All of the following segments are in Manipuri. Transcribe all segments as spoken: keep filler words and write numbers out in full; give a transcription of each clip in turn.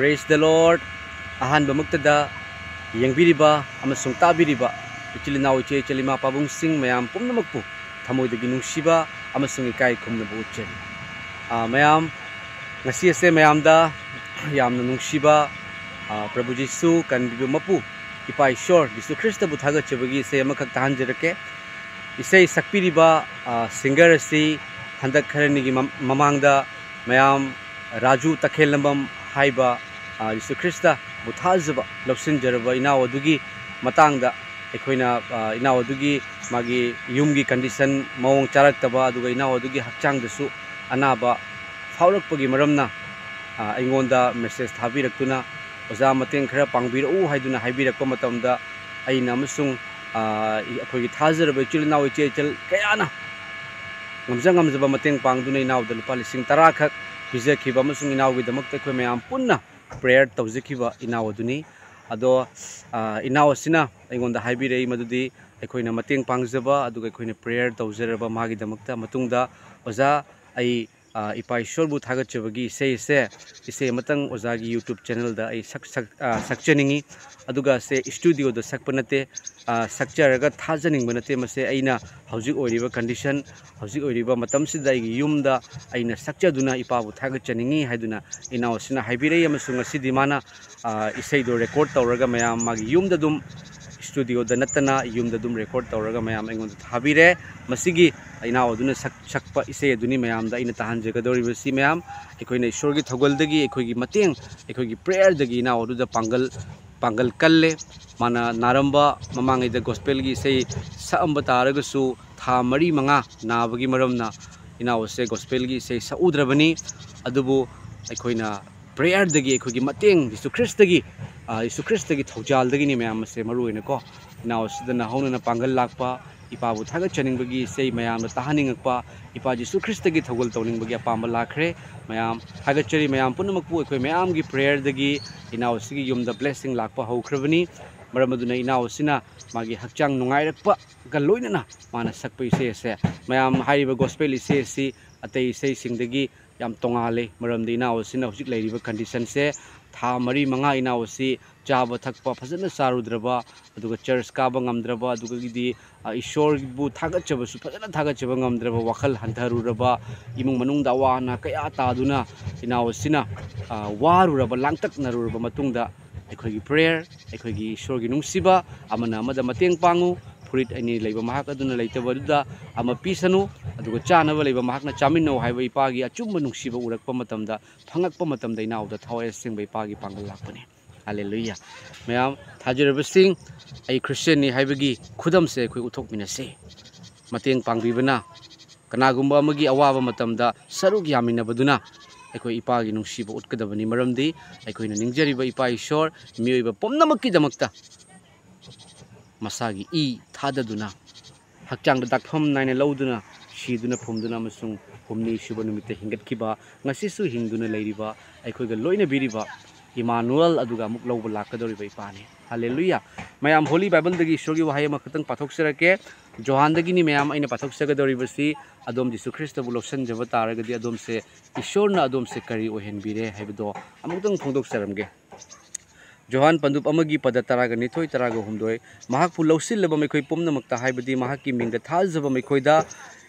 Praise the Lord. ꯑꯍꯥꯟꯕꯃꯛꯇꯗ ꯌꯦꯡꯕꯤꯔꯤꯕ ꯑꯃꯁꯨꯡ ꯇꯥꯕꯤꯔꯤꯕ ꯏꯆꯤꯜ ꯏꯅꯥꯎ, ꯏꯆꯦ ꯏꯆꯜ, ꯏꯃꯥ ꯄꯥꯕꯨꯡꯁꯤꯡ ꯃꯌꯥꯝ ꯄꯨꯝꯅꯃꯛꯄꯨ ꯊꯃꯣꯏꯗꯒꯤ ꯅꯨꯡꯁꯤꯕ ꯑꯃꯁꯨꯡ ꯏꯀꯥꯏ ꯈꯨꯝꯅꯕ ꯎꯠꯆꯔꯤ꯫ ꯑ, ꯃꯌꯥꯝ, ꯉꯁꯤ ꯑꯁꯦ ꯃꯌꯥꯝꯗ ꯌꯥꯝꯅ ꯅꯨꯡꯁꯤꯕ, ꯑ, ꯄ꯭ꯔꯚꯨ ꯖꯤꯁꯨ ꯀꯟꯕꯤꯕ ꯃꯄꯨ ꯏꯄꯥ ꯏꯁꯣꯔ ꯖꯤꯁꯨ ꯈ꯭ꯔꯤꯁꯇꯕꯨ ꯊꯥꯒꯠꯆꯕꯒꯤ ꯏꯁꯩ ꯑꯃꯈꯛ ꯇꯥꯍꯟꯖꯔꯛꯀꯦ꯫ ꯏꯁꯩ ꯁꯛꯄꯤꯔꯤꯕ, ꯑ, singer ꯑꯁꯤ ꯍꯟꯗꯛ ꯈꯔꯅꯤꯒꯤ ꯃꯝ-, ꯃꯃꯥꯡꯗ ꯃꯌꯥꯝ ꯔꯥꯖꯨ ꯇꯈꯦꯜꯂꯝꯕꯝ ꯍꯥꯏꯕ, ꯑ, ꯖꯤꯁꯨ ꯈ꯭ꯔꯤꯁꯇꯕꯨ ꯊꯥꯖꯕ ꯂꯧꯁꯤꯟꯖꯔꯕ ꯏꯅꯥꯎ ꯑꯗꯨꯒꯤ ꯃꯇꯥꯡꯗ ꯑꯩꯈꯣꯏꯅ, ꯑ, ꯏꯅꯥꯎ ꯑꯗꯨꯒꯤ ꯃꯥꯒꯤ ꯌꯨꯝꯒꯤ condition ꯃꯑꯣꯡ ꯆꯥꯔꯛꯇꯕ, ꯑꯗꯨꯒ ꯏꯅꯥꯎ ꯑꯗꯨꯒꯤ ꯍꯛꯆꯥꯡꯗꯁꯨ ꯑꯅꯥꯕ ꯐꯥꯎꯔꯛꯄꯒꯤ ꯃꯔꯝꯅ, ꯑ, ꯑꯩꯉꯣꯟꯗ message ꯊꯥꯕꯤꯔꯛꯇꯨꯅ, "ꯑꯣꯖꯥ, ꯃꯇꯦꯡ ꯈꯔ ꯄꯥꯡꯕꯤꯔꯛꯎ" ꯍꯥꯏꯗꯨꯅ ꯍꯥꯏꯕꯤꯔꯛꯄ ꯃꯇꯝꯗ, ꯑꯩꯅ ꯑꯃꯁꯨꯡ, ꯑ, ꯑꯩꯈꯣꯏꯒꯤ ꯊꯥꯖꯔꯕ ꯏꯆꯤꯜ ꯏꯅꯥꯎ, ꯏꯆꯦ ꯏꯆꯜ ꯀꯌꯥꯅ ꯉꯝꯖ ꯉꯝꯖꯕ ꯃꯇꯦꯡ ꯄꯥꯡꯗꯨꯅ ꯏꯅꯥꯎꯗ ꯂꯨꯄꯥ ꯂꯤꯁꯤꯡ ꯇꯔꯥ ꯈꯛ ꯄꯤꯖꯈꯤꯕ, ꯑꯃꯁꯨꯡ ꯏꯅꯥꯎꯒꯤꯗꯃꯛꯇ ꯑꯩꯈꯣꯏ ꯃꯌꯥꯝ ꯄꯨꯟꯅ prayer ꯇꯧꯖꯈꯤꯕ ꯏꯅꯥꯎ ꯑꯗꯨꯅꯤ꯫ ꯑꯗꯣ, ꯑ, ꯏꯅꯥꯎ ꯑꯁꯤꯅ ꯑꯩꯉꯣꯟꯗ ꯍꯥꯏꯕꯤꯔꯛꯏ ꯃꯗꯨꯗꯤ, ꯑꯩꯈꯣꯏꯅ ꯃꯇꯦꯡ ꯄꯥꯡꯖꯕ, ꯑꯗꯨꯒ ꯑꯩꯈꯣꯏꯅ prayer ꯇꯧꯖꯔꯕ ꯃꯥꯒꯤꯗꯃꯛꯇ ꯃꯇꯨꯡꯗ, "ꯑꯣꯖꯥ, ꯑꯩ, ꯑ, ꯏꯄꯥ ꯏꯁꯣꯔꯕꯨ ꯊꯥꯒꯠꯆꯕꯒꯤ ꯏꯁꯩ ꯑꯁꯦ, ꯏꯁꯩ ꯑꯃꯇꯪ ꯑꯣꯖꯥꯒꯤ YouTube channelꯗ ꯑꯩ ꯁꯛ-, ꯁꯛ-, ꯑ, ꯁꯛꯆꯅꯤꯡꯉꯤ꯫ ꯑꯗꯨꯒ ꯁꯦ studioꯗ ꯁꯛꯄ ꯅꯠꯇꯦ, ꯑ, ꯁꯛꯆꯔꯒ ꯊꯥꯖꯅꯤꯡꯕ ꯅꯠꯇꯦ꯫ ꯃꯁꯦ ꯑꯩꯅ ꯍꯧꯖꯤꯛ ꯑꯣꯏꯔꯤꯕ condition, ꯍꯧꯖꯤꯛ ꯑꯣꯏꯔꯤꯕ ꯃꯇꯝꯁꯤꯗ ꯑꯩꯒꯤ ꯌꯨꯝꯗ ꯑꯩꯅ ꯁꯛꯆꯗꯨꯅ ꯏꯄꯥꯕꯨ ꯊꯥꯒꯠꯆꯅꯤꯡꯉꯤ" ꯍꯥꯏꯗꯨꯅ ꯏꯅꯥꯎ ꯑꯁꯤꯅ ꯍꯥꯏꯕꯤꯔꯛꯏ꯫ ꯑꯃꯁꯨꯡ ꯉꯁꯤꯗꯤ ꯃꯥꯅ, ꯑ, ꯏꯁꯩꯗꯣ record ꯇꯧꯔꯒ ꯃꯌꯥꯝ ꯃꯥꯒꯤ ꯌꯨꯝꯗ ꯑꯗꯨꯝ, studioꯗ ꯅꯠꯇꯅ ꯌꯨꯝꯗ ꯑꯗꯨꯝ record ꯇꯧꯔꯒ ꯃꯌꯥꯝ ꯑꯩꯉꯣꯟꯗ ꯊꯥꯕꯤꯔꯦ꯫ ꯃꯁꯤꯒꯤ ꯏꯅꯥꯎ ꯑꯗꯨꯅ ꯁꯛ-, ꯁꯛꯄ ꯏꯁꯩ ꯑꯗꯨꯅꯤ ꯃꯌꯥꯝꯗ ꯑꯩꯅ ꯇꯥꯍꯟꯖꯒꯗꯧꯔꯤꯕꯁꯤ꯫ ꯃꯌꯥꯝ, ꯑꯩꯈꯣꯏꯅ ꯏꯁꯣꯔꯒꯤ ꯊꯧꯒꯜꯗꯒꯤ, ꯑꯩꯈꯣꯏꯒꯤ ꯃꯇꯦꯡ, ꯑꯩꯈꯣꯏꯒꯤ prayerꯗꯒꯤ ꯏꯅꯥꯎ ꯑꯗꯨꯗ ꯄꯥꯡꯒꯜ, ꯄꯥꯡꯒꯜ ꯀꯜꯂꯦ꯫ ꯃꯥꯅ ꯅꯥꯔꯝꯕ, ꯃꯃꯥꯡꯉꯩꯗ gospelꯒꯤ ꯏꯁꯩ ꯁꯛꯑꯝꯕ ꯇꯥꯔꯒꯁꯨ, ꯊꯥ ꯃꯔꯤ ꯃꯉꯥ ꯅꯥꯕꯒꯤ ꯃꯔꯝꯅ ꯏꯅꯥꯎ ꯑꯁꯦ gospelꯒꯤ ꯏꯁꯩ ꯁꯛꯎꯗ꯭ꯔꯕꯅꯤ꯫ ꯑꯗꯨꯕꯨ ꯑꯩꯈꯣꯏꯅ prayerꯗꯒꯤ, ꯑꯩꯈꯣꯏꯒꯤ ꯃꯇꯦꯡ, ꯖꯤꯁꯨ ꯈ꯭ꯔꯤꯁꯇꯒꯤ, ꯑ, ꯖꯤꯁꯨ ꯈ꯭ꯔꯤꯁꯇꯒꯤ ꯊꯧꯖꯥꯜꯗꯒꯤꯅꯤ ꯃꯌꯥꯝ ꯑꯁꯦ ꯃꯔꯨ ꯑꯣꯏꯅꯀꯣ꯫ ꯏꯅꯥꯎ ꯑꯁꯤꯗ ꯅꯧꯍꯧꯅꯅ ꯄꯥꯡꯒꯜ ꯂꯥꯛꯄ, ꯏꯄꯥꯕꯨ ꯊꯥꯒꯠꯆꯅꯤꯡꯕꯒꯤ ꯏꯁꯩ ꯃꯌꯥꯝꯅ ꯇꯥꯍꯟꯅꯤꯡꯉꯛꯄ, ꯏꯄꯥ ꯖꯤꯁꯨ ꯈ꯭ꯔꯤꯁꯇꯒꯤ ꯊꯧꯒꯜ ꯇꯧꯅꯤꯡꯕꯒꯤ ꯑꯄꯥꯝꯕ ꯂꯥꯛꯈ꯭ꯔꯦ꯫ ꯃꯌꯥꯝ ꯊꯥꯒꯠꯆꯔꯤ꯫ ꯃꯌꯥꯝ ꯄꯨꯝꯅꯃꯛꯄꯨ ꯑꯩꯈꯣꯏ ꯃꯌꯥꯝꯒꯤ prayerꯗꯒꯤ ꯏꯅꯥꯎ ꯑꯁꯤꯒꯤ ꯌꯨꯝꯗ blessing ꯂꯥꯛꯄ ꯍꯧꯈ꯭ꯔꯕꯅꯤ꯫ ꯃꯔꯝ ꯑꯗꯨꯅ ꯏꯅꯥꯎ ꯑꯁꯤꯅ ꯃꯥꯒꯤ ꯍꯛꯆꯥꯡ ꯅꯨꯡꯉꯥꯏꯔꯛꯄꯒ ꯂꯣꯏꯅꯅ ꯃꯥꯅ ꯁꯛꯄ ꯏꯁꯩ ꯑꯁꯦ, ꯃꯌꯥꯝ, ꯍꯥꯏꯔꯤꯕ gospel ꯏꯁꯩ ꯑꯁꯤ ꯑꯇꯩ ꯏꯁꯩꯁꯤꯡꯗꯒꯤ ꯌꯥꯝ ꯇꯣꯉꯥꯜꯂꯤ꯫ ꯃꯔꯝꯗꯤ ꯏꯅꯥꯎ ꯑꯁꯤꯅ ꯍꯧꯖꯤꯛ ꯂꯩꯔꯤꯕ condition ꯁꯦ, ꯊꯥ ꯃꯔꯤ ꯃꯉꯥ ꯏꯅꯥꯎ ꯑꯁꯤ ꯆꯥꯕ ꯊꯛꯄ ꯐꯖꯅ ꯆꯥꯔꯨꯗ꯭ꯔꯕ, ꯑꯗꯨꯒ church ꯀꯥꯕ ꯉꯝꯗ꯭ꯔꯕ, ꯑꯗꯨꯒꯤꯗꯤ, ꯑ, ꯏꯁꯣꯔꯕꯨ ꯊꯥꯒꯠꯆꯕꯁꯨ ꯐꯖꯅ ꯊꯥꯒꯠꯆꯕ ꯉꯝꯗ꯭ꯔꯕ, ꯋꯥꯈꯜ ꯍꯟꯊꯔꯨꯔꯕ, ꯏꯃꯨꯡ ꯃꯅꯨꯡꯗ ꯑꯋꯥ ꯑꯅꯥ ꯀꯌꯥ ꯇꯥꯗꯨꯅ ꯏꯅꯥꯎ ꯑꯁꯤꯅ, ꯑ, ꯋꯥꯔꯨꯔꯕ, ꯂꯥꯡꯇꯛꯅꯔꯨꯔꯕ ꯃꯇꯨꯡꯗ, ꯑꯩꯈꯣꯏꯒꯤ prayer, ꯑꯩꯈꯣꯏꯒꯤ ꯏꯁꯣꯔꯒꯤ ꯅꯨꯡꯁꯤꯕ, ꯑꯃꯅ ꯑꯃꯗ ꯃꯇꯦꯡ ꯄꯥꯡꯉꯨ, ꯐꯨꯔꯤꯠ ꯑꯅꯤ ꯂꯩꯕ ꯃꯍꯥꯛ ꯑꯗꯨꯅ ꯂꯩꯇꯕꯗꯨꯗ ꯑꯃ ꯄꯤꯁꯅꯨ, ꯑꯗꯨꯒ ꯆꯥꯅꯕ ꯂꯩꯕ ꯃꯍꯥꯛꯅ ꯆꯥꯃꯤꯟꯅꯧ ꯍꯥꯏꯕ ꯏꯄꯥꯒꯤ ꯑꯆꯨꯝꯕ ꯅꯨꯡꯁꯤꯕ ꯎꯔꯛꯄ ꯃꯇꯝꯗ, ꯐꯪꯉꯛꯄ ꯃꯇꯝꯗ ꯏꯅꯥꯎꯗ ꯊꯋꯥꯏ ꯑꯁꯦꯡꯕ ꯏꯄꯥꯒꯤ ꯄꯥꯡꯒꯜ ꯂꯥꯛꯄꯅꯤ꯫ ꯍꯥꯂꯦꯂꯨꯌꯥ꯫ ꯃꯌꯥꯝ ꯊꯥꯖꯔꯕꯁꯤꯡ, ꯑꯩ ꯈ꯭ꯔꯤꯁꯇꯤꯌꯥꯟꯅꯤ ꯍꯥꯏꯕꯒꯤ ꯈꯨꯗꯝꯁꯦ ꯑꯩꯈꯣꯏ ꯎꯠꯊꯣꯛꯃꯤꯟꯅꯁꯤ꯫ ꯃꯇꯦꯡ ꯄꯥꯡꯕꯤꯕꯅ, ꯀꯅꯥꯒꯨꯝꯕ ꯑꯃꯒꯤ ꯑꯋꯥꯕ ꯃꯇꯝꯗ ꯁꯔꯨꯛ ꯌꯥꯃꯤꯟꯅꯕꯗꯨꯅ ꯑꯩꯈꯣꯏ ꯏꯄꯥꯒꯤ ꯅꯨꯡꯁꯤꯕ ꯎꯠꯀꯗꯕꯅꯤ꯫ ꯃꯔꯝꯗꯤ ꯑꯩꯈꯣꯏꯅ ꯅꯤꯡꯖꯔꯤꯕ ꯏꯄꯥ ꯏꯁꯣꯔ ꯃꯤꯑꯣꯏꯕ ꯄꯨꯝꯅꯃꯛꯀꯤꯗꯃꯛꯇ ꯃꯁꯥꯒꯤ ꯏ ꯊꯥꯗꯗꯨꯅ, ꯍꯛꯆꯥꯡꯗ ꯗꯥꯛꯐꯝ ꯅꯥꯏꯅ ꯂꯧꯗꯨꯅ, ꯁꯤꯗꯨꯅ ꯐꯨꯝꯗꯨꯅ ꯑꯃꯁꯨꯡ ꯍꯨꯝꯅꯤ ꯁꯨꯕ ꯅꯨꯃꯤꯠꯇ ꯍꯤꯡꯒꯠꯈꯤꯕ, ꯉꯁꯤꯁꯨ ꯍꯤꯡꯗꯨꯅ ꯂꯩꯔꯤꯕ, ꯑꯩꯈꯣꯏꯒ ꯂꯣꯏꯅꯕꯤꯔꯤꯕ ꯏꯃꯥꯅꯨꯑꯦꯜ ꯑꯗꯨꯒ ꯑꯃꯨꯛ ꯂꯧꯕ ꯂꯥꯛꯀꯗꯧꯔꯤꯕ ꯏꯄꯥꯅꯤ꯫ ꯍꯥꯂꯦꯂꯨꯌꯥ꯫ ꯃꯌꯥꯝ, ꯍꯣꯂꯤ ꯕꯥꯏꯕꯜꯗꯒꯤ ꯏꯁꯣꯔꯒꯤ ꯋꯥꯍꯩ ꯑꯃꯈꯛꯇꯪ ꯄꯥꯊꯣꯛꯆꯔꯛꯀꯦ꯫ ꯖꯣꯍꯥꯟꯗꯒꯤꯅꯤ ꯃꯌꯥꯝ ꯑꯩꯅ ꯄꯥꯊꯣꯛꯆꯒꯗꯧꯔꯤꯕꯁꯤ꯫ ꯑꯗꯣꯝ ꯖꯤꯁꯨ ꯈ꯭ꯔꯤꯁꯇꯕꯨ ꯂꯧꯁꯟꯖꯕ ꯇꯥꯔꯒꯗꯤ ꯑꯗꯣꯝꯁꯦ ꯏꯁꯣꯔꯅ ꯑꯗꯣꯝꯁꯦ ꯀꯔꯤ ꯑꯣꯏꯍꯟꯕꯤꯔꯦ ꯍꯥꯏꯕꯗꯣ ꯑꯃꯨꯛꯇꯪ ꯐꯣꯡꯗꯣꯛꯆꯔꯝꯒꯦ꯫ ꯖꯣꯍꯥꯟ ꯄꯟꯗꯨꯞ ꯑꯃꯒꯤ ꯄꯗ ꯇꯔꯥꯒ ꯅꯤꯊꯣꯏ, ꯇꯔꯥꯒ ꯍꯨꯝꯗꯣꯏ, "ꯃꯍꯥꯛꯄꯨ ꯂꯧꯁꯤꯜꯂꯕ ꯃꯤꯑꯣꯏ ꯄꯨꯝꯅꯃꯛꯇ, ꯍꯥꯏꯕꯗꯤ ꯃꯍꯥꯛꯀꯤ ꯃꯤꯡꯗ ꯊꯥꯖꯕ ꯃꯤꯑꯣꯏꯗ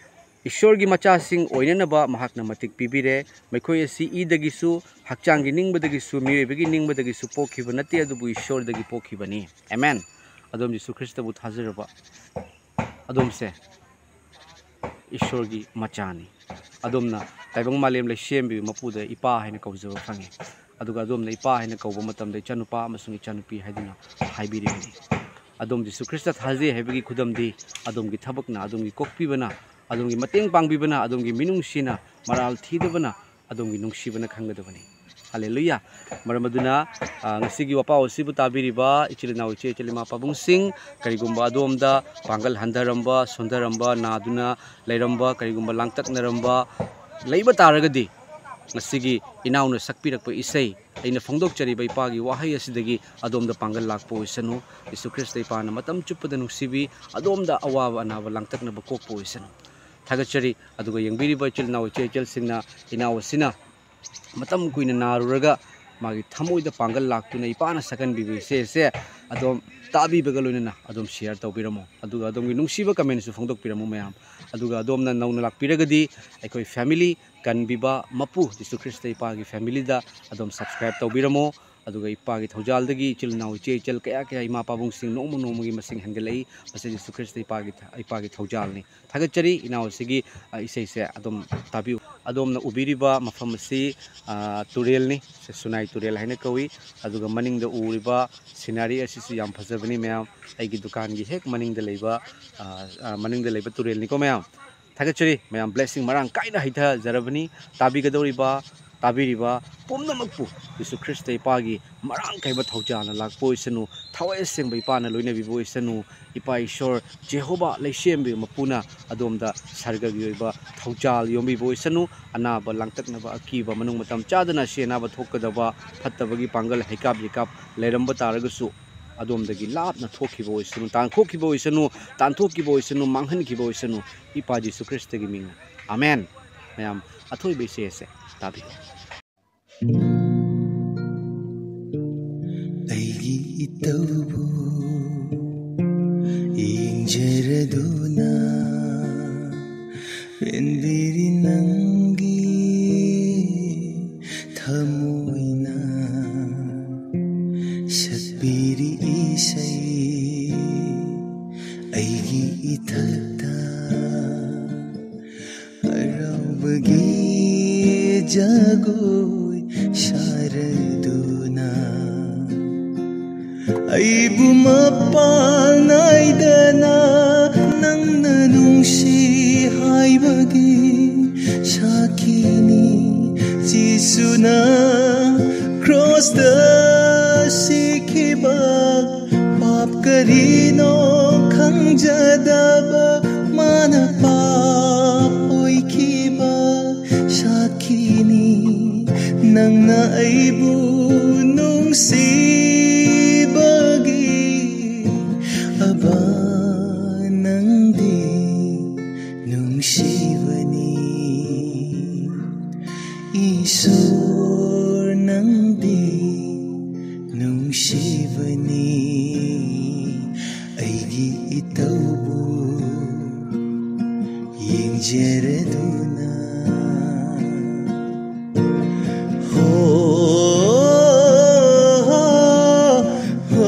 ꯏꯁꯣꯔꯒꯤ ꯃꯆꯥꯁꯤꯡ ꯑꯣꯏꯅꯅꯕ ꯃꯍꯥꯛꯅ ꯃꯇꯤꯛ ꯄꯤꯕꯤꯔꯦ꯫ ꯃꯈꯣꯏ ꯑꯁꯤ ꯏꯗꯒꯤꯁꯨ, ꯍꯛꯆꯥꯡꯒꯤ ꯅꯤꯡꯕꯗꯒꯤꯁꯨ, ꯃꯤꯑꯣꯏꯕꯒꯤ ꯅꯤꯡꯕꯗꯒꯤꯁꯨ ꯄꯣꯛꯈꯤꯕ ꯅꯠꯇꯦ, ꯑꯗꯨꯕꯨ ꯏꯁꯣꯔꯗꯒꯤ ꯄꯣꯛꯈꯤꯕꯅꯤ꯫" ꯑꯃꯦꯟ꯫ ꯑꯗꯣꯝ ꯖꯤꯁꯨ ꯈ꯭ꯔꯤꯁꯇꯕꯨ ꯊꯥꯖꯔꯕ ꯑꯗꯣꯝꯁꯦ ꯏꯁꯣꯔꯒꯤ ꯃꯆꯥꯅꯤ꯫ ꯑꯗꯣꯝꯅ ꯇꯥꯏꯕꯪ ꯃꯥꯂꯦꯝ ꯂꯩꯁꯦꯝꯕꯤꯕ ꯃꯄꯨꯗ ꯏꯄꯥ ꯍꯥꯏꯅ ꯀꯧꯖꯕ ꯐꯪꯉꯤ꯫ ꯑꯗꯨꯒ ꯑꯗꯣꯝꯅ ꯏꯄꯥ ꯍꯥꯏꯅ ꯀꯧꯕ ꯃꯇꯝꯗ ꯏꯆꯥꯅꯨꯄꯥ ꯑꯃꯁꯨꯡ ꯏꯆꯥꯅꯨꯄꯤ ꯍꯥꯏꯗꯨꯅ ꯍꯥꯏꯕꯤꯔꯤꯕꯅꯤ꯫ ꯑꯗꯣꯝ ꯖꯤꯁꯨ ꯈ꯭ꯔꯤꯁꯇ ꯊꯥꯖꯩ ꯍꯥꯏꯕꯒꯤ ꯈꯨꯗꯝꯗꯤ ꯑꯗꯣꯝꯒꯤ ꯊꯕꯛꯅ, ꯑꯗꯣꯝꯒꯤ ꯀꯣꯛꯄꯤꯕꯅ, ꯑꯗꯣꯝꯒꯤ ꯃꯇꯦꯡ ꯄꯥꯡꯕꯤꯕꯅ, ꯑꯗꯣꯝꯒꯤ ꯃꯤꯅꯨꯡꯁꯤꯅ, ꯃꯔꯥꯜ ꯊꯤꯗꯕꯅ, ꯑꯗꯣꯝꯒꯤ ꯅꯨꯡꯁꯤꯕꯅ ꯈꯪꯒꯗꯕꯅꯤ꯫ ꯍꯥꯂꯦꯂꯨꯌꯥ꯫ ꯃꯔꯝ ꯑꯗꯨꯅ, ꯑ, ꯉꯁꯤꯒꯤ ꯋꯥꯄꯥꯎ ꯑꯁꯤꯕꯨ ꯇꯥꯕꯤꯔꯤꯕ ꯏꯆꯤꯜ ꯏꯅꯥꯎ, ꯏꯆꯦ ꯏꯆꯤꯜ ꯏꯃꯥ ꯄꯥꯕꯨꯡꯁꯤꯡ, ꯀꯔꯤꯒꯨꯝꯕ ꯑꯗꯣꯝꯗ ꯄꯥꯡꯒꯜ ꯍꯟꯊꯔꯝꯕ, ꯁꯣꯟꯊꯔꯝꯕ, ꯅꯥꯗꯨꯅ ꯂꯩꯔꯝꯕ, ꯀꯔꯤꯒꯨꯝꯕ ꯂꯥꯡꯇꯛꯅꯔꯝꯕ ꯂꯩꯕ ꯇꯥꯔꯒꯗꯤ, ꯉꯁꯤꯒꯤ ꯏꯅꯥꯎꯅ ꯁꯛꯄꯤꯔꯛꯄ ꯏꯁꯩ, ꯑꯩꯅ ꯐꯣꯡꯗꯣꯛꯆꯔꯤꯕ ꯏꯄꯥꯒꯤ ꯋꯥꯍꯩ ꯑꯁꯤꯗꯒꯤ ꯑꯗꯣꯝꯗ ꯄꯥꯡꯒꯜ ꯂꯥꯛꯄ ꯑꯣꯏꯁꯅꯨ꯫ ꯌꯤꯁꯨ ꯈ꯭ꯔꯤꯁꯇ ꯏꯄꯥꯅ ꯃꯇꯝ ꯆꯨꯞꯄꯗ ꯅꯨꯡꯁꯤꯕꯤ, ꯑꯗꯣꯝꯗ ꯑꯋꯥꯕ ꯑꯅꯥꯕ ꯂꯥꯡꯇꯛꯅꯕ ꯀꯣꯛꯄ ꯑꯣꯏꯁꯅꯨ꯫ ꯊꯥꯒꯠꯆꯔꯤ꯫ ꯑꯗꯨꯒ ꯌꯦꯡꯕꯤꯔꯤꯕ ꯏꯆꯤꯜ ꯏꯅꯥꯎ, ꯏꯆꯦ ꯏꯆꯜꯁꯤꯡꯅ, ꯏꯅꯥꯎ ꯑꯁꯤꯅ ꯃꯇꯝ ꯀꯨꯏꯅ ꯅꯥꯔꯨꯔꯒ ꯃꯥꯒꯤ ꯊꯃꯣꯏꯗ ꯄꯥꯡꯒꯜ ꯂꯥꯛꯇꯨꯅ ꯏꯄꯥꯅ ꯁꯛꯍꯟꯕꯤꯕ ꯏꯆꯦꯁꯦ ꯑꯗꯣꯝ ꯇꯥꯕꯤꯕꯒ ꯂꯣꯏꯅꯅ ꯑꯗꯨꯝ share ꯇꯧꯕꯤꯔꯝꯃꯣ꯫ ꯑꯗꯨꯒ ꯑꯗꯣꯝꯒꯤ ꯅꯨꯡꯁꯤꯕ commentꯁꯨ ꯐꯣꯡꯗꯣꯛꯄꯤꯔꯝꯃꯣ ꯃꯌꯥꯝ꯫ ꯑꯗꯨꯒ ꯑꯗꯣꯝꯅ ꯅꯧꯅ ꯂꯥꯛꯄꯤꯔꯒꯗꯤ ꯑꯩꯈꯣꯏ family ꯀꯟꯕꯤꯕ ꯃꯄꯨ ꯖꯤꯁꯨ ꯈ꯭ꯔꯤꯁꯇ ꯏꯄꯥꯒꯤ familyꯗ ꯑꯗꯨꯝ subscribe ꯇꯧꯕꯤꯔꯝꯃꯣ꯫ ꯑꯗꯨꯒ ꯏꯄꯥꯒꯤ ꯊꯧꯖꯥꯜꯗꯒꯤ ꯏꯆꯤꯜ ꯏꯅꯥꯎ, ꯏꯆꯦ ꯏꯆꯜ ꯀꯌꯥ ꯀꯌꯥ, ꯏꯃꯥ ꯄꯥꯕꯨꯡꯁꯤꯡ ꯅꯣꯡꯃ ꯅꯣꯡꯃꯒꯤ ꯃꯁꯤꯡ ꯍꯦꯟꯒꯠꯂꯛꯏ꯫ ꯃꯁꯤ ꯖꯤꯁꯨ ꯈ꯭ꯔꯤꯁꯇ ꯏꯄꯥꯒꯤ, ꯏꯄꯥꯒꯤ ꯊꯧꯖꯥꯜꯅꯤ꯫ ꯊꯥꯒꯠꯆꯔꯤ ꯏꯅꯥꯎ ꯑꯁꯤꯒꯤ, ꯑ, ꯏꯁꯩꯁꯦ ꯑꯗꯨꯝ ꯇꯥꯕꯤꯌꯨ꯫ ꯑꯗꯣꯝꯅ ꯎꯕꯤꯔꯤꯕ ꯃꯐꯝ ꯑꯁꯤ, ꯑ, ꯇꯨꯔꯦꯜꯅꯤ꯫ ꯁꯤ ꯁꯨꯅꯥꯏ ꯇꯨꯔꯦꯜ ꯍꯥꯏꯅ ꯀꯧꯏ꯫ ꯑꯗꯨꯒ ꯃꯅꯤꯡꯗ ꯎꯔꯤꯕ scenery ꯑꯁꯤꯁꯨ ꯌꯥꯝ ꯐꯖꯕꯅꯤ ꯃꯌꯥꯝ꯫ ꯑꯩꯒꯤ ꯗꯨꯀꯥꯟꯒꯤ ꯍꯦꯛ ꯃꯅꯤꯡꯗ ꯂꯩꯕ, ꯑ, ꯑ, ꯃꯅꯤꯡꯗ ꯂꯩꯕ ꯇꯨꯔꯦꯜꯅꯤꯀꯣ ꯃꯌꯥꯝ꯫ ꯊꯥꯒꯠꯆꯔꯤ ꯃꯌꯥꯝ, blessing ꯃꯔꯥꯡ ꯀꯥꯏꯅ ꯍꯩꯊꯖꯔꯕꯅꯤ꯫ ꯇꯥꯕꯤꯒꯗꯧꯔꯤꯕ, ꯇꯥꯕꯤꯔꯤꯕ ꯄꯨꯝꯅꯃꯛꯄꯨ ꯖꯤꯁꯨ ꯈ꯭ꯔꯤꯁꯇ ꯏꯄꯥꯒꯤ ꯃꯔꯥꯡ ꯀꯥꯏꯕ ꯊꯧꯖꯥꯜꯅ ꯂꯥꯛꯄ ꯑꯣꯏꯁꯅꯨ, ꯊꯋꯥꯏ ꯑꯁꯦꯡꯕ ꯏꯄꯥꯅ ꯂꯣꯏꯅꯕꯤꯕ ꯑꯣꯏꯁꯅꯨ꯫ ꯏꯄꯥ ꯏꯁꯣꯔ ꯖꯦꯍꯣꯕꯥ ꯂꯩꯁꯦꯝꯕꯤ ꯃꯄꯨꯅ ꯑꯗꯣꯝꯗ ꯁꯔꯒꯒꯤ ꯑꯣꯏꯕ ꯊꯧꯖꯥꯜ ꯌꯣꯝꯕꯤꯕ ꯑꯣꯏꯁꯅꯨ꯫ ꯑꯅꯥꯕ ꯂꯥꯡꯇꯛꯅꯕ, ꯑꯀꯤꯕ, ꯃꯅꯨꯡ ꯃꯇꯝ ꯆꯥꯗꯅ ꯑꯁꯤ ꯑꯅꯥꯕ ꯊꯣꯛꯀꯗꯕ, ꯐꯠꯇꯕꯒꯤ ꯄꯥꯡꯒꯜ ꯍꯩꯀꯥꯞ ꯌꯩꯀꯥꯞ ꯂꯩꯔꯝꯕ ꯇꯥꯔꯒꯁꯨ, ꯑꯗꯣꯝꯗꯒꯤ ꯂꯥꯞꯅ ꯊꯣꯛꯈꯤꯕ ꯑꯣꯏꯁꯅꯨ, ꯇꯥꯟꯊꯣꯛꯈꯤꯕ ꯑꯣꯏꯁꯅꯨ, ꯇꯥꯟꯊꯣꯛꯈꯤꯕ ꯑꯣꯏꯁꯅꯨ, ꯃꯥꯡꯍꯟꯈꯤꯕ ꯑꯣꯏꯁꯅꯨ, ꯏꯄꯥ ꯖꯤꯁꯨ ꯈ꯭ꯔꯤꯁꯇꯒꯤ ꯃꯤꯡꯅ꯫ ꯑꯃꯦꯟ꯫ ꯃꯌꯥꯝ, ꯑꯊꯣꯏꯕ ꯏꯁꯩ ꯑꯁꯦ ꯇꯥꯕꯤꯌꯨ꯫ ꯑꯩꯒꯤ ꯏꯇꯧꯕꯨ ꯌꯦꯡꯖꯔꯗꯨꯅ ꯄꯦꯟꯕꯤꯔꯤ ꯅꯪꯒꯤ ꯊꯃꯣꯏꯅ ꯁꯛꯄꯤꯔꯤ ꯏꯁꯩ ꯑꯩꯒꯤ ꯏꯊꯛꯇ ꯍꯔꯥꯎꯕꯒꯤ ꯖꯒꯣꯏ ꯁꯥꯔꯗꯨꯅ ꯑꯩꯕꯨ ꯃꯄꯥꯟ ꯅꯥꯏꯗꯅ ꯅꯪꯅ ꯅꯨꯡꯁꯤ ꯍꯥꯏꯕꯒꯤ ꯁꯥꯈꯤꯅꯤ꯫ ꯖꯤꯁꯨꯅ ꯀ꯭ꯔꯣꯁꯇ ꯁꯤꯈꯤꯕ ꯄꯥꯞ ꯀꯔꯤꯅꯣ ꯈꯪꯖꯗꯕ ꯃꯥꯅ ꯄꯥꯞ ꯑꯣꯏꯈꯤꯕ ꯁꯥꯈꯤꯅꯤ꯫ ꯅꯪꯅ ꯑꯩꯕꯨ ꯅꯨꯡꯁꯤꯕꯒꯤ ꯑꯕꯥ ꯅꯪꯗꯤ ꯅꯨꯡꯁꯤ ꯅꯨꯡꯁꯤꯕꯅꯤ ꯑꯩꯒꯤ ꯏꯇꯧꯕꯨ ꯌꯦꯡꯖꯔꯗꯨꯅ꯫ ꯍꯣ, ꯍꯣ, ꯍꯣ,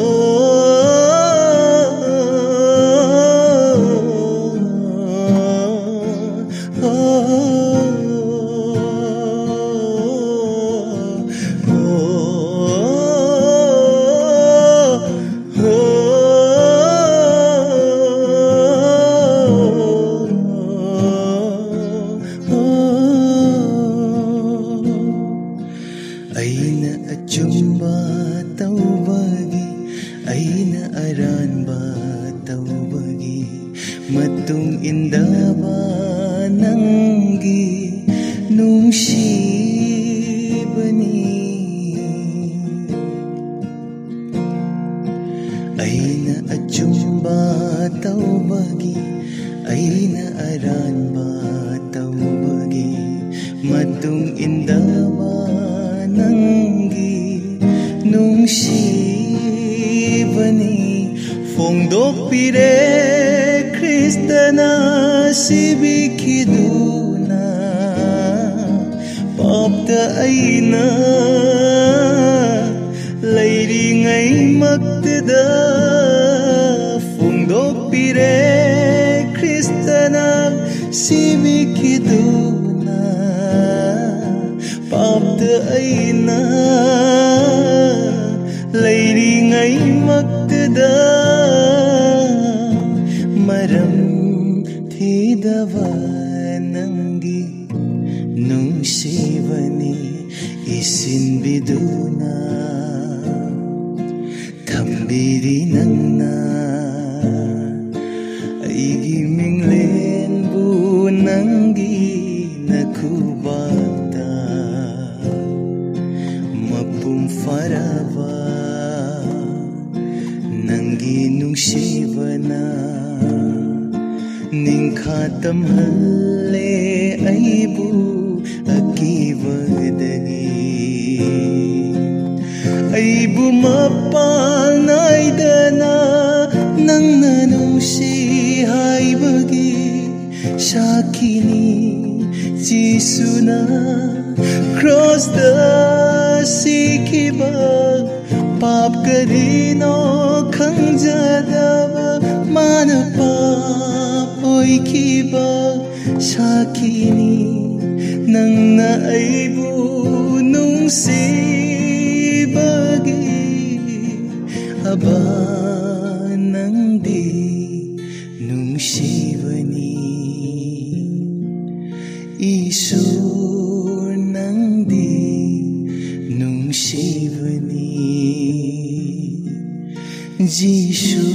ꯍꯣ꯫ ꯑꯩꯅ ꯑꯆꯨꯝꯕ ꯇꯧꯕꯒꯤ, ꯑꯩꯅ ꯑꯔꯥꯟꯕ ꯇꯧꯕꯒꯤ ꯃꯇꯨꯡ ꯏꯟꯗꯕ ꯅꯪꯒꯤ ꯅꯨꯡꯁꯤꯕꯅꯤ꯫ ꯑꯩꯅ ꯑꯆꯨꯝꯕ ꯇꯧꯕꯒꯤ, ꯑꯩꯅ ꯑꯔꯥꯟꯕ ꯇꯧꯕꯒꯤ ꯃꯇꯨꯡ ꯏꯟꯗꯕ ꯅꯪꯒꯤ ꯅꯨꯡꯁꯤꯕꯅꯤ꯫ ꯐꯣꯡꯗꯣꯛꯄꯤꯔꯦ ꯈ꯭ꯔꯤꯁꯇꯅ ꯁꯤꯕꯤꯈꯤꯗꯨꯅ, ꯄꯥꯞꯇ ꯑꯩꯅ ꯂꯩꯔꯤꯉꯩꯃꯛꯇꯗ꯫ ꯐꯣꯡꯗꯣꯛꯄꯤꯔꯦ ꯈ꯭ꯔꯤꯁꯇꯅ ꯁꯤꯕꯤꯈꯤꯗꯨꯅ, ꯄꯥꯞꯇ ꯑꯩꯅ ꯂꯩꯔꯤꯉꯩꯃꯛꯇꯗ꯫ ꯃꯔꯝ ꯊꯤꯗꯕ ꯅꯪꯒꯤ ꯅꯨꯡꯁꯤꯕꯅꯤ ꯏꯁꯤꯟꯕꯤꯗꯨꯅ꯫ ꯊꯝꯕꯤꯔꯤ ꯅꯪꯅ ꯑꯩꯒꯤ ꯃꯤꯡꯂꯦꯟꯕꯨ ꯅꯪꯒꯤ ꯅꯈꯨꯕꯥꯛꯇ꯫ ꯃꯄꯨꯡ ꯐꯥꯔꯕ ꯅꯪꯒꯤ ꯅꯨꯡꯁꯤꯕꯅ ꯅꯤꯡꯈꯥ ꯇꯝꯍꯜꯂꯦ ꯑꯩꯕꯨ ꯑꯀꯤꯕꯗꯒꯤ꯫ ꯑꯩꯕꯨ ꯃꯄꯥꯟ ꯅꯥꯏꯗꯅ ꯅꯪꯅ ꯅꯨꯡꯁꯤ ꯍꯥꯏꯕꯒꯤ ꯁꯥꯈꯤꯅꯤ꯫ ꯖꯤꯁꯨꯅ ꯀ꯭ꯔꯣꯁꯇ ꯁꯤꯈꯤꯕ, ꯄꯥꯞ ꯀꯔꯤꯅꯣ ꯈꯪꯖꯗꯕ ꯃꯥꯅ ꯄꯥꯞ ꯑꯣꯏꯈꯤꯕ ꯁꯥꯈꯤꯅꯤ꯫ ꯅꯪꯅ ꯑꯩꯕꯨ ꯅꯨꯡꯁꯤꯕꯒꯤ, ꯑꯕꯥ, ꯅꯪꯗꯤ ꯅꯨꯡꯁꯤꯕꯅꯤ꯫ ꯏꯁꯣꯔ, ꯅꯪꯗꯤ ꯅꯨꯡꯁꯤꯕꯅꯤ꯫ ꯖꯤꯁꯨ,